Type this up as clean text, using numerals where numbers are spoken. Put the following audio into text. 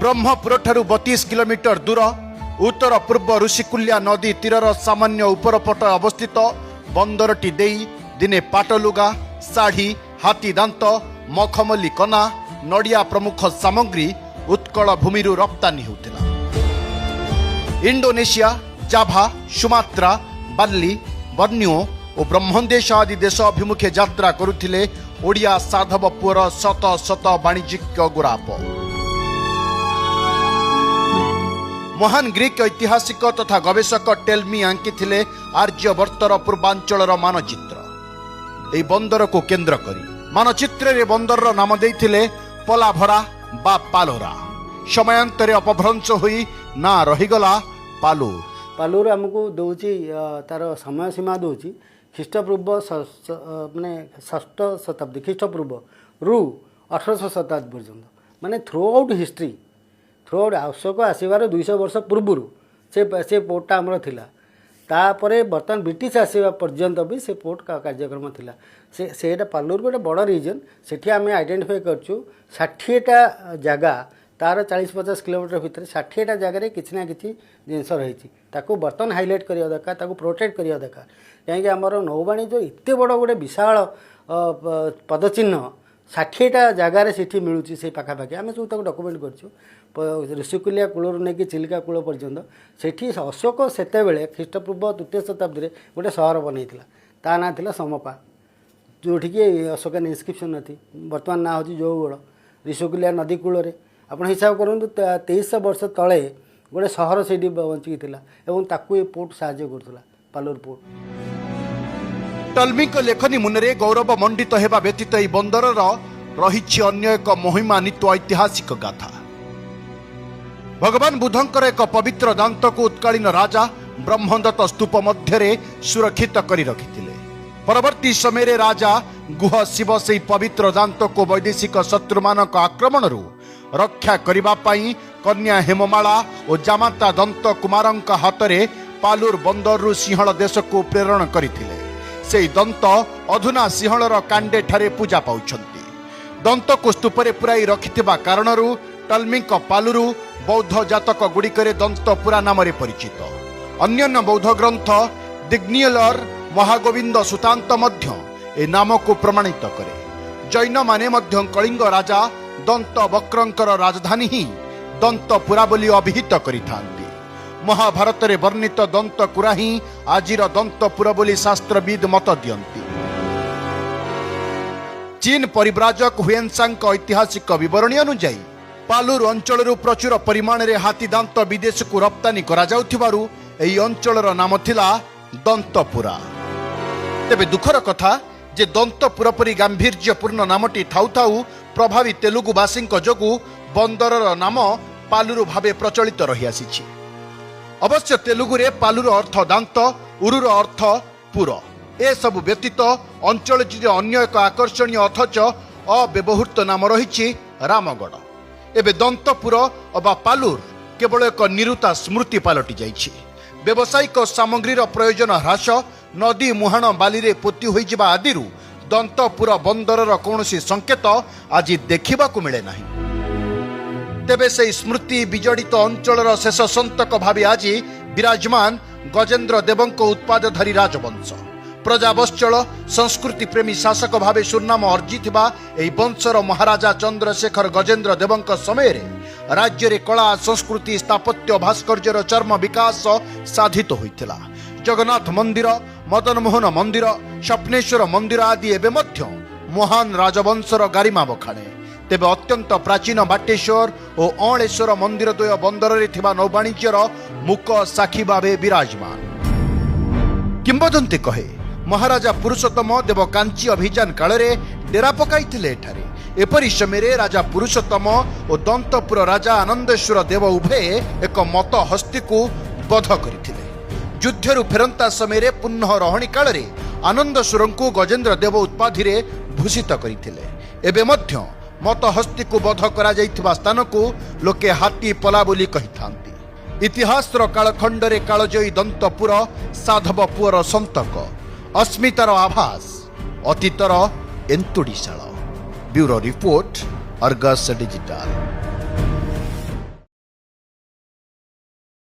ବ୍ରହ୍ମପୁରଠାରୁ 32 kilometre ଦୂର ଉତ୍ତର ପୂର୍ବ ଋଷିକୁଲ୍ୟା ନଦୀ ତୀରର ସାମାନ୍ୟ ଉପରପଟ ଅବସ୍ଥିତ ବନ୍ଦରଟି ଦେଇ ଦିନେ ପାଟଲୁଗା, ଶାଢ଼ୀ, ହାତୀ ଦାନ୍ତ, ମଖମଲି କନା, ନଡ଼ିଆ ପ୍ରମୁଖ ସାମଗ୍ରୀ ଉତ୍କଳ ଭୂମିରୁ ରପ୍ତାନୀ ହେଉଥିଲା। ଇଣ୍ଡୋନେସିଆ, ଜାଭା, ସୁମାତ୍ରା, ବାଲି, ବର୍ଣ୍ଣିଓ ଓ ବ୍ରହ୍ମଦେଶ ଆଦି ଦେଶ ଅଭିମୁଖେ ଯାତ୍ରା କରୁଥିଲେ ଓଡ଼ିଆ ସାଧବ ପୁଅର ଶତ ଶତ ବାଣିଜ୍ୟିକ ଗୁରାପ। ମହାନ ଗ୍ରୀକ ଐତିହାସିକ ତଥା ଗବେଷକ ଟେଲମି ଆଙ୍କିଥିଲେ ଆର୍ଯ୍ୟବର୍ତ୍ତର ପୂର୍ବାଞ୍ଚଳର ମାନଚିତ୍ର। ଏହି ବନ୍ଦରକୁ କେନ୍ଦ୍ର କରି ମାନଚିତ୍ରରେ ବନ୍ଦରର ନାମ ଦେଇଥିଲେ ପଲାଭରା ବା ପାଲୋରା। ସମୟାନ୍ତରେ ଅପଭ୍ରଂଶ ହୋଇ ନାଁ ରହିଗଲା ପାଲୁର। ପାଲୁର ଆମକୁ ଦେଉଛି, ତାର ସମୟ ସୀମା ଦେଉଛି ଖ୍ରୀଷ୍ଟପୂର୍ବ ମାନେ ଷଷ୍ଠ ଶତାବ୍ଦୀ ଖ୍ରୀଷ୍ଟପୂର୍ବରୁ 1800 ଶତାବ୍ଦୀ ପର୍ଯ୍ୟନ୍ତ। ମାନେ through out history, through out Ashoka ଆସିବାର 200 ବର୍ଷ ପୂର୍ବରୁ ସେ ପୋର୍ଟଟା ଆମର ଥିଲା। ତାପରେ ବର୍ତ୍ତମାନ ବ୍ରିଟିଶ ଆସିବା ପର୍ଯ୍ୟନ୍ତ ବି ସେ ପୋର୍ଟ କାର୍ଯ୍ୟକ୍ରମ ଥିଲା। ସେଇଟା ପାଲୁର ଗୋଟେ ବଡ଼ ରିଜନ୍। ସେଠି ଆମେ ଆଇଡେଣ୍ଟିଫାଇ କରିଛୁ 60ଟା ଜାଗା। ତାର 40-50 କିଲୋମିଟର ଭିତରେ 60ଟା ଜାଗାରେ କିଛି ନା କିଛି ଜିନିଷ ରହିଛି। ତାକୁ ବର୍ତ୍ତମାନ ହାଇଲାଇଟ୍ କରିବା ଦରକାର, ତାକୁ ପ୍ରୋଟେକ୍ଟ କରିବା ଦରକାର। କାହିଁକି ଆମର ନୌବାଣିଜ୍ୟ ଏତେ ବଡ଼ ଗୋଟେ ବିଶାଳ ପଦଚିହ୍ନ 60ଟା ଜାଗାରେ ସେଠି ମିଳୁଛି। ସେଇ ପାଖାପାଖି ଆମେ ସବୁ ତାକୁ ଡକୁମେଣ୍ଟ କରିଛୁ, ଋଷିକୁଲିଆ କୂଳରୁ ନେଇକି ଚିଲିକା କୂଳ ପର୍ଯ୍ୟନ୍ତ। ସେଠି ଅଶୋକ ସେତେବେଳେ ଖ୍ରୀଷ୍ଟପୂର୍ବ ତୃତୀୟ ଶତାବ୍ଦୀରେ ଗୋଟେ ସହର ବନେଇଥିଲା। ତା ନାଁ ଥିଲା ସମପା, ଯେଉଁଠିକି ଅଶୋକାନ ଇନସ୍କ୍ରିପସନ୍ ଅଛି। ବର୍ତ୍ତମାନ ନାଁ ହେଉଛି ଜଉଗଡ଼। ଋଷିକୁଲିଆ ନଦୀ କୂଳରେ ଆପଣ ହିସାବ କରନ୍ତୁ, 2300 ବର୍ଷ ତଳେ ଗୋଟେ ସହର ସେଇଠି ବଞ୍ଚିକି ଥିଲା ଏବଂ ତାକୁ ଏ ପୋର୍ଟ ସାହାଯ୍ୟ କରୁଥିଲା, ପାଲୁର ପୋର୍ଟ। ଟଲମିଙ୍କ ଲେଖନୀ ମୁନରେ ଗୌରବ ମଣ୍ଡିତ ହେବା ବ୍ୟତୀତ ଏହି ବନ୍ଦରର ରହିଛି ଅନ୍ୟ ଏକ ମହିମାନ୍ୱିତ ଐତିହାସିକ ଗାଥା। ଭଗବାନ ବୁଦ୍ଧଙ୍କର ଏକ ପବିତ୍ର ଦାନ୍ତକୁ ଉତ୍କାଳୀନ ରାଜା ବ୍ରହ୍ମଦତ୍ତ ସ୍ତୂପ ମଧ୍ୟରେ ସୁରକ୍ଷିତ କରି ରଖିଥିଲେ। ପରବର୍ତ୍ତୀ ସମୟରେ ରାଜା ଗୁହ ଶିବ ସେହି ପବିତ୍ର ଦାନ୍ତକୁ ବୈଦେଶିକ ଶତ୍ରୁମାନଙ୍କ ଆକ୍ରମଣରୁ ରକ୍ଷା କରିବା ପାଇଁ କନ୍ୟା ହେମମାଳା ଓ ଜାମାତା ଦନ୍ତ କୁମାରଙ୍କ ହାତରେ ପାଲୁର ବନ୍ଦରରୁ ସିଂହଳ ଦେଶକୁ ପ୍ରେରଣ କରିଥିଲେ। ସେହି ଦନ୍ତ ଅଧୁନା ସିଂହଳର କାଣ୍ଡେଠାରେ ପୂଜା ପାଉଛନ୍ତି। ଦନ୍ତକୁ ସ୍ତୂପରେ ପୁରାଇ ରଖିଥିବା କାରଣରୁ ଟଲମିଙ୍କ ପାଲୁରୁ ବୌଦ୍ଧ ଜାତକ ଗୁଡ଼ିକରେ ଦନ୍ତପୁରା ନାମରେ ପରିଚିତ। ଅନ୍ୟାନ୍ୟ ବୌଦ୍ଧ ଗ୍ରନ୍ଥ ଦିଗ୍ନିୟଲର ମହାଗୋବିନ୍ଦ ସୁତାନ୍ତ ମଧ୍ୟ ଏ ନାମକୁ ପ୍ରମାଣିତ କରେ। ଜୈନମାନେ ମଧ୍ୟ କଳିଙ୍ଗ ରାଜା ଦନ୍ତ ବକ୍ରଙ୍କର ରାଜଧାନୀ ହିଁ ଦନ୍ତପୁରା ବୋଲି ଅଭିହିତ କରିଥାନ୍ତି। ମହାଭାରତରେ ବର୍ଣ୍ଣିତ ଦନ୍ତପୁରା ହିଁ ଆଜିର ଦନ୍ତପୁର ବୋଲି ଶାସ୍ତ୍ରବିଦ ମତ ଦିଅନ୍ତି। ଚୀନ ପରିବ୍ରାଜକ ହୁଏନସାଙ୍କ ଐତିହାସିକ ବିବରଣୀ ଅନୁଯାୟୀ ପାଲୁର ଅଞ୍ଚଳରୁ ପ୍ରଚୁର ପରିମାଣରେ ହାତୀ ଦାନ୍ତ ବିଦେଶକୁ ରପ୍ତାନୀ କରାଯାଉଥିବାରୁ ଏହି ଅଞ୍ଚଳର ନାମ ଥିଲା ଦନ୍ତପୁରା। ତେବେ ଦୁଃଖର କଥା ଯେ ଦନ୍ତପୁର ପରି ଗାମ୍ଭୀର୍ଯ୍ୟପୂର୍ଣ୍ଣ ନାମଟି ଥାଉ ଥାଉ ପ୍ରଭାବୀ ତେଲୁଗୁବାସୀଙ୍କ ଯୋଗୁଁ ବନ୍ଦରର ନାମ ପାଲୁରୁ ଭାବେ ପ୍ରଚଳିତ ରହିଆସିଛି। ଅବଶ୍ୟ ତେଲୁଗୁରେ ପାଲୁର ଅର୍ଥ ଦାନ୍ତ, ଉରୁର ଅର୍ଥ ପୁର। ଏସବୁ ବ୍ୟତୀତ ଅଞ୍ଚଳଟିର ଅନ୍ୟ ଏକ ଆକର୍ଷଣୀୟ ଅଥଚ ଅବ୍ୟବହୃତ ନାମ ରହିଛି ରାମଗଡ଼। ଏବେ ଦନ୍ତପୁର ଅବା ପାଲୁର କେବଳ ଏକ ନିରୁତା ସ୍ମୃତି ପାଲଟି ଯାଇଛି। ବ୍ୟବସାୟିକ ସାମଗ୍ରୀର ପ୍ରୟୋଜନ ହ୍ରାସ, ନଦୀ ମୁହାଣ ବାଲିରେ ପୋତି ହୋଇଯିବା ଆଦିରୁ ଦନ୍ତପୁର ବନ୍ଦରର କୌଣସି ସଂକେତ ଆଜି ଦେଖିବାକୁ ମିଳେ ନାହିଁ। ତେବେ ସେହି ସ୍ମୃତି ବିଜଡ଼ିତ ଅଞ୍ଚଳର ଶେଷ ସନ୍ତକ ଭାବେ ଆଜି ବିରାଜମାନ ଗଜେନ୍ଦ୍ର ଦେବଙ୍କ ଉପାଧିଧାରୀ ରାଜବଂଶ। ପ୍ରଜାବତ୍ସଳ, ସଂସ୍କୃତି ପ୍ରେମୀ ଶାସକ ଭାବେ ସୁନାମ ଅର୍ଜିଥିବା ଏହି ବଂଶର ମହାରାଜା ଚନ୍ଦ୍ରଶେଖର ଗଜେନ୍ଦ୍ର ଦେବଙ୍କ ସମୟରେ ରାଜ୍ୟରେ କଳା, ସଂସ୍କୃତି, ସ୍ଥାପତ୍ୟ, ଭାସ୍କର୍ଯ୍ୟର ଚରମ ବିକାଶ ସାଧିତ ହୋଇଥିଲା। ଜଗନ୍ନାଥ ମନ୍ଦିର, ମଦନମୋହନ ମନ୍ଦିର, ସ୍ୱପ୍ନେଶ୍ୱର ମନ୍ଦିର ଆଦି ଏବେ ମଧ୍ୟ ମହାନ ରାଜବଂଶର ଗାରିମା ବଖାଣେ। ତେବେ ଅତ୍ୟନ୍ତ ପ୍ରାଚୀନ ବାଟେଶ୍ୱର ଓ ଅଁଳେଶ୍ୱର ମନ୍ଦିର ଦ୍ୱୟ ବନ୍ଦରରେ ଥିବା ନୌବାଣିଜ୍ୟର ମୂକ ସାକ୍ଷୀ ଭାବେ ବିରାଜମାନ। କିମ୍ବଦନ୍ତୀ କହେ, ମହାରାଜା ପୁରୁଷୋତ୍ତମ ଦେବ କାଞ୍ଚି ଅଭିଯାନ କାଳରେ ଡେରା ପକାଇଥିଲେ ଏଠାରେ। ଏପରି ସମୟରେ ରାଜା ପୁରୁଷୋତ୍ତମ ଓ ଦନ୍ତପୁର ରାଜା ଆନନ୍ଦେଶ୍ୱର ଦେବ ଉଭୟେ ଏକ ମତ ହସ୍ତୀକୁ ବଧ କରିଥିଲେ। ଯୁଦ୍ଧରୁ ଫେରନ୍ତା ସମୟରେ ପୁନଃ ରହଣି କାଳରେ ଆନନ୍ଦେଶ୍ୱରଙ୍କୁ ଗଜେନ୍ଦ୍ର ଦେବ ଉପାଧିରେ ଭୂଷିତ କରିଥିଲେ। ଏବେ ମଧ୍ୟ ମତ ହସ୍ତୀକୁ ବଧ କରାଯାଇଥିବା ସ୍ଥାନକୁ ଲୋକେ ହାତୀ ପଲା ବୋଲି କହିଥାନ୍ତି। ଇତିହାସର କାଳଖଣ୍ଡରେ କାଳଜୟୀ ଦନ୍ତପୁର ସାଧବ ପୁଅର ସନ୍ତକ, ଅସ୍ମିତାର ଆଭାସ, ଅତୀତର ଏନ୍ତୁଡ଼ିଶାଳ। Bureau report, Argus digital.